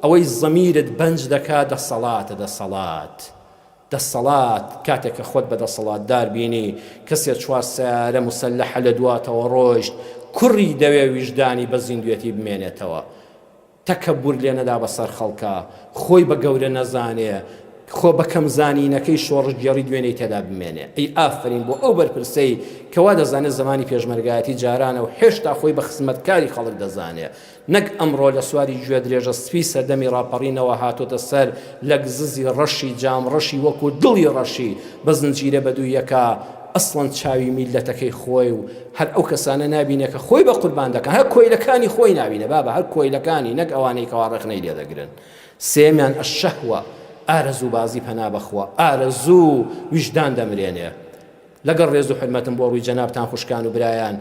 ئەوەی زەمیرت بەنج دەکا دەسەڵاتە دەسەڵات. دەسەڵات، کاتێک کە خۆت بە دەسەڵاتدار بینی، کەسێ چوار سەیارە موسەلەحە لە دواتەوە ڕۆیشت، کوڕی دەوێ ویژدانی بە زیندوێتی بمێنێتەوە. تەکەبور لێ نەدا بەسەر خەڵکا، خۆی بە گەورە نەزانێ، خۆ بە کەم زانینەکەی شۆڕشگێڕی دوێنێی تێدا بمێنێ. ئەی ئافەرین بۆ ئەو بەرپرسەی کە وا دەزانێ زەمانی پێشمەرگایەتی جارانە و هێشتا خۆی بە خزمەتکاری خەڵک دەزانێ. نەک ئەمڕۆ لە سواری گوێدرێژە سپی سەردەمی ڕاپەڕینەوە هاتۆتە سەر لەگززی ڕەشی جام ڕەشی وەکو دڵی ڕەشی بە زنجیرە بەدوو یەکا ئەسڵەن چاوی میللەتەکەی خۆی و هەر ئەو کەسانە نابینێ کە خۆی بە قوربان دەکەن هەر کۆیلەکانی خۆی نابینێ بابە هەر کۆیلەکانی نەک ئەوانەی کەوا ڕەخنەی لێ دەگرن سێیەمیان الشهوە ئارەزوو بازی پەنا بەخوا ئارەزوو ویژدان دەمرێنێ لەگەڵ ڕێز و حورمەتم بۆ ڕووی جەنابتان خوشکان و برایان،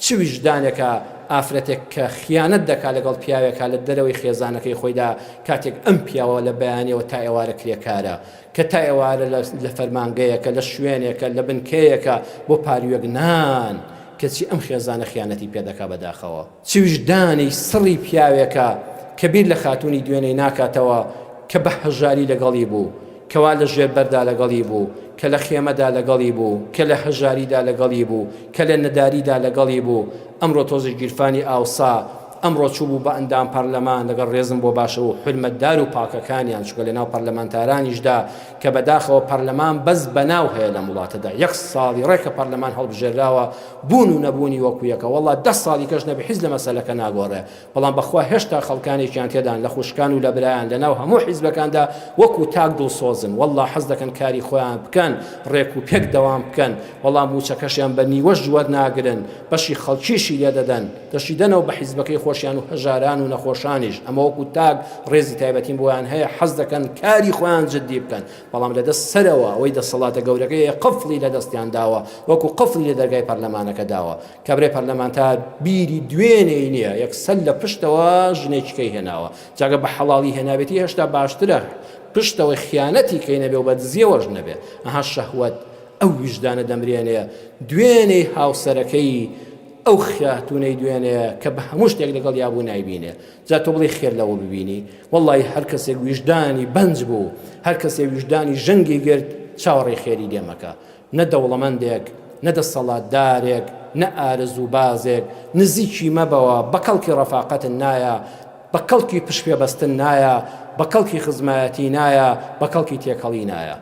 چ ویژدانێکە ئافرەتێک کە خیانەت دەکات لەگەڵ پیاوێکا لە دەرەوەی خێزانەکەی خۆیدا کاتێک ئەم پیاوە لە بەیانیەوە تا ئێوارە کرێکارە کە تا ئێوارە لە فەرمانگەیەکە لە شوێنێکە لە بنکەیەکە بۆ پارویەک نان کەچی ئەم خێزانە خیانەتی پێ دەکا بەداخەوە. چ ویژدانی سڕی پیاوێکە کە بیر لە خاتوونی دوێنێی ناکاتەوە کە بە هەژاری لەگەڵی بوو، کەوا لە ژێر بەردا لەگەڵی بوو، کە لە خێمەدا لەگەڵی بوو، کە لە هەژاریدا لەگەڵی بوو، کە لە نەداریدا لەگەڵی بوو، ئەمڕۆ تۆزێک گیرفانی ئاوسا، ئەمڕۆ چووبوو بە ئەندام پەرلەمان، لەگەڵ ڕێزم بۆ باشە و حورمەتدار و پاکەکانیان، چونکە لەناو پەرلەمانتارانیشدا کە بەداخەوە پەرلەمان بەس بەناو هەیە لەم وڵاتەدا، یەک ساڵی ڕێکە پەرلەمان هەڵبژێراوە، بوون و نەبوونی وەکو یەکە وەڵا دە ساڵی کەش نەبێ حیز لە مەسەلەکە ناگۆڕێ بەڵام بەخوا هێشتا خەڵکانێکیان تێدان لە خوشکان و لە برایان لە ناو هەموو حیزبەکاندا وەکو تاک دڵسۆزن وەڵا حەز دەکەن کاری خۆیان بکەن ڕێک و پێک دەوام بکەن وەڵا موچەکەشیان بە نیوەش وەرناگرن بەشی خەڵکیشی لێ دەدەن دەشیدەنەوە بە حیزبەکەی خۆشیان و هەژاران و نەخۆشانیش ئەمە وەکو تاک ڕێزی تایبەتیم بۆیان هەیە حەز دەکەن کاری خۆیان جدی بکەن بەڵام لە دەست سەرەوە ئەوەی دەسەڵاتە گەورەکەی قفڵی لە دەستیان داوە وەکو قفڵی لە دەرگای پەرلەمانەکە داوە کابرای پەرلەمانتار بیری دوێنێی نییە یەکسەر لە پشتەوە ژنێکی کەی هێناوە جاگە بە حەڵاڵی هێنابێتی هێشتا باشترە پشتەوەی خیانەتی کەی نەبێ و بە دزیەوەش نەبێ ئەها شەهوەت ئەو ویژدانە دەمرێنێ دوێنێی هاوسەرەکەی ئەو خاتونەی دوێنێ کە بە هەموو شتێک لەگەڵ یابوو نایبینێ جا تۆ بڵێی خێر لەوە ببینی؟ وەڵڵاهی هەر کەسێک ویژدانی بەنج بوو، هەر کەسێ ویژدانی ژەنگی گرت، چاوەڕێی خێری لێ مەکە. نە دەوڵەمەندێک، نە دەسەڵاتدارێک، نە ئارەزووبازێک، نزیکی مەبەوە، بە کەڵکی ڕەفاقەتت نایە، بە کەڵکی پشتپێبەستن نایە، بە کەڵکی خزمایەتی نایە، بە کەڵکی تێکەڵی نایە.